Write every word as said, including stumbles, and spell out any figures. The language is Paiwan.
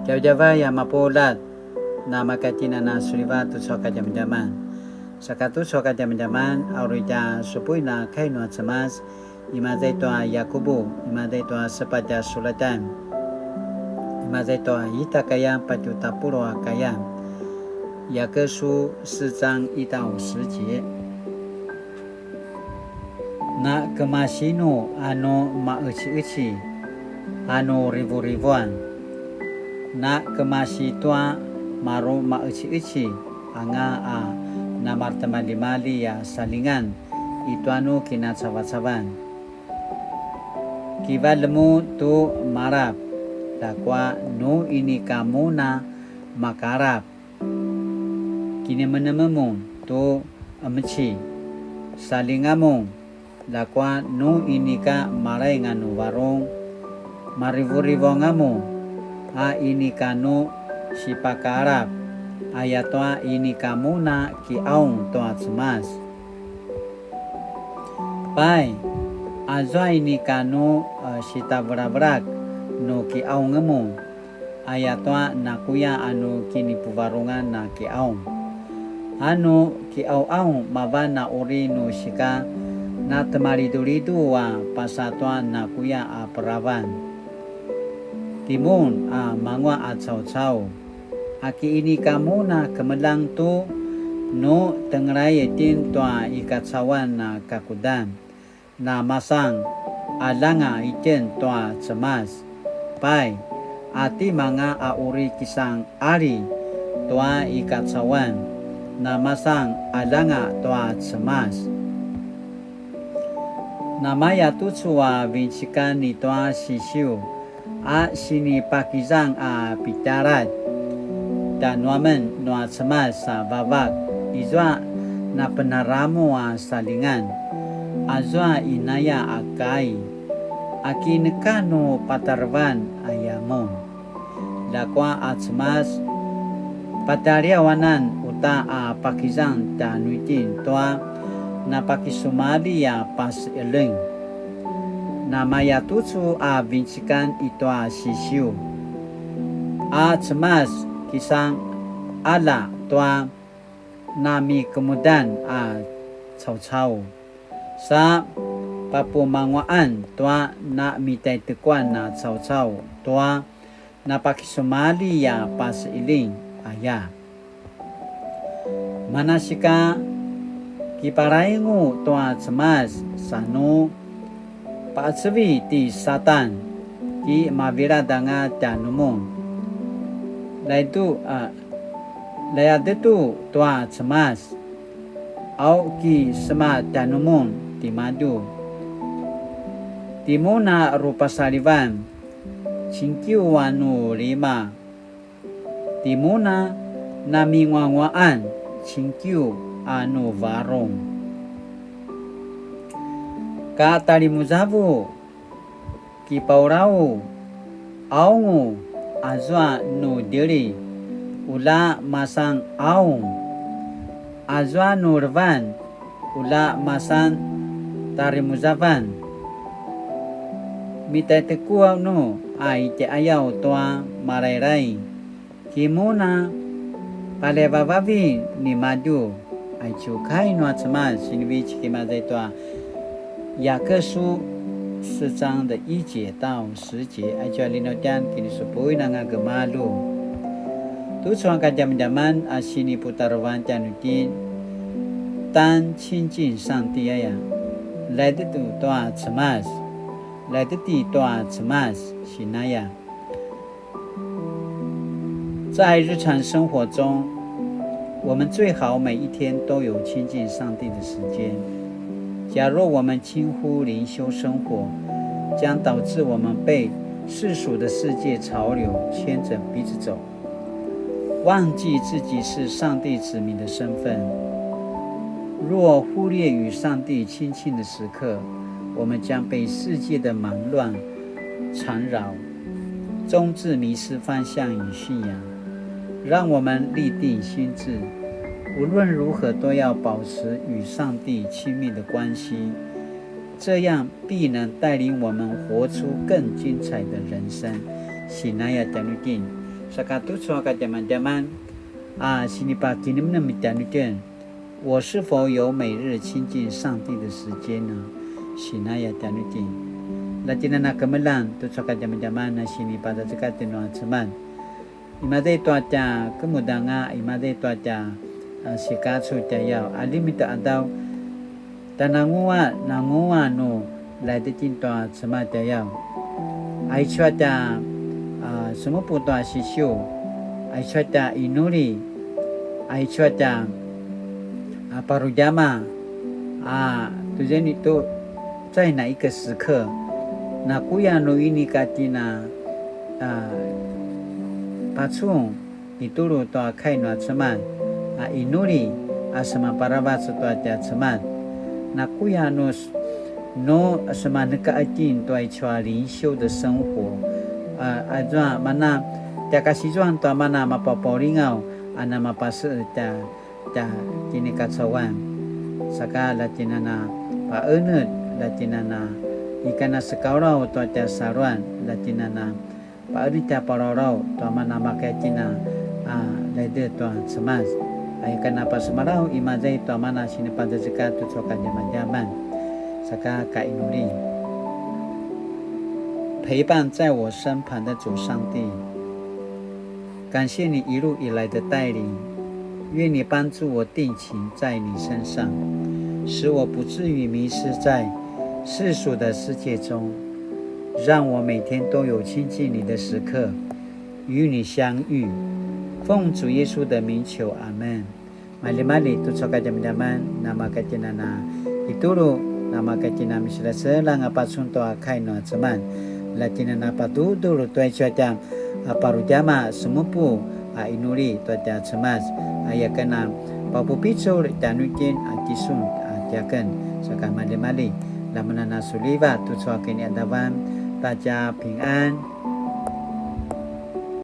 Djavadjavay a mapuljat, na maka tjen a na sulivat tucu a kadjamadjaman. Saka tucu a kadjamadjaman, a uri tja supuin a kai nua Cemas, imaza i tua Yakubu, imaza i tua sepatj a sulatan, imaza i tua ita kayan patje tapuluq a kayan. 雅各书四章一到十节。 Na kemasinu a nu maqeciqeci a nu rivurivuan? Na kemasi tua maru maqeciqeci anga a namaretimaljimalji a saljingan i tua nu kinacavacavan? Kivaljemu tu malap, ljakua nu inika mun a makalap, kinemenemen mun tu qemeci. Saljinga mun, ljakua nu inika malaing a nu varung. Marivurivuanga mun, a inika nu sipakalap, ayatua inika mun a kiqaung tua Cemas. Pai, azua inika nu, e, sitavelavelak nu kiqaung mun, ayatua nakuya a nu kinipuvarungan a kiqaung. A nu kiqauqaung mavan a uri nu sika natemalidulidu a pasa tua nakuya a peravan. Timun a manguaq a caucau, a ki inika mun a kemeljang tu nu tengelay itjen tua i kacauan a kakudan, na masan aljanga itjen tua Cemas. Pai, a timanga a uri kisan qali tua i kacauan, na masan aljanga tua Cemas. Namaya tucu a vincikan i tua Sisiu a sinipakizang a pitjaladj tjanuamen nua Cemas a Vavak, izua napenaramu a saljingan, azua inaya a kai, a ki neka nu patarevan aya mun. Ljakua a Cemas, patjaliawanan uta a pakizang tjanuitjen tua napakisumalji a paseqeljeng. Namaya tucu a vincikan i tua Sisiu. A Cemas kisan qalja tua namikemudan a caucau, sa papumanguaqan tua namitaitekuan a caucau tua napakisumalji a paseqeljing aya. Manasika kiparaingu tua Cemas sa nu paqecevi ti Satan, ki mavilad anga tjanumun. Laitu, a, layadetu tua Cemas, au ki sema tjanumun timadju. Timun a rupasalivan, cingkiu a nu lima. Timun a naminguanguaqan, cingkiu a nu varung. Ka talimuzavu, kipaurau, aungu, azua nu dili, ula masan aung, azua nu levan, ula masan tarimuzavan. Mitaitekuan nu a itjayaw tua malailai, ki mun a paljavavavi nimadju. Aicu kai nua Cemas, sinivecik imaza i tua 雅各书四章的一节到十节, aicu a linutjan kinisupuin anga gemalju. Tucu a kadjamadjaman a siniputarevan tjanuitjen, 當親近上帝 aya. Laidetu tua Cemas, laideti tua Cemas, sinaya. 在日常生活中，我们最好每一天都有亲近上帝的时间。假若我们轻忽灵修生活，将导致我们被世俗的世界潮流牵着鼻子走，忘记自己是上帝子民的身份。若忽略与上帝亲近的时刻，我们将被世界的忙乱缠绕， 终至迷失方向与信仰。让我们立定心志，无论如何都要保持与上帝亲密的关系，这样必能带领我们活出更精彩的人生。Sinaya tjanuitjen, Saka tucu a kadjamadjaman a sinipakinemnem tjanuitjen, 我是否有每日亲近上帝的時間呢？Sinaya tjanuitjen. Latjinana kemeljang tucu a kadjamadjaman a sinipazazekatj nua Cemas. Imaza i tua tja kemudanga, imaza i tua tja, a, sikacu tjayaw, a limit a qadaw, tjananguaq, nanguaq nu laitetjin tua Cemas tjayaw. Aicu a tja, a, semupu tua sisiu, aicu a tja inuli, aicu a tja, a, parudjama, a, tu zeni tu 在哪一个时刻, nakuya nu inika tjina, a, pacun, itulu tua kai nua Cemas, a inuli, a semaparavac tua tja Cemas. Nakuya nu s-, nu semaneka itjen tua aicu a 靈修的生活, a, azua mana, tja kasizuan tua mana mapapaulingaw, a namapase tja tja kinikacauan. Saka latjinana paenetj, latjinana ikana sekaulaw tua tja saluan, latjinana paenetj tja palaulaw tua mana makaya tjina, a, laidet tua Cemas. A ikana pasemalaw imaza i tua mana sinipazazekatj tucu a kadjamadjaman. Saka kainuli. 陪伴在我身旁的主上帝，感谢你一路以来的带领，愿你帮助我定睛在你身上，使我不至于迷失在世俗的世界中，让我每天都有亲近你的时刻，与你相遇。奉主耶稣的名求，阿们。 Maljimalji tucu a kadjamadjaman, namakatjinana itulu, namakatjina misilaselang a pacun tua kai nua Cemas. Latjinana padudul tua aicu a tja, a, parudjama semupu, a, inuli tua tja Cemas. A, aya ken a papupicul tjanuitjen, a, tisun, a, tiaken. Saka maljimalji, lamenana suliva tucu a kiniadavan, ta tja pingan.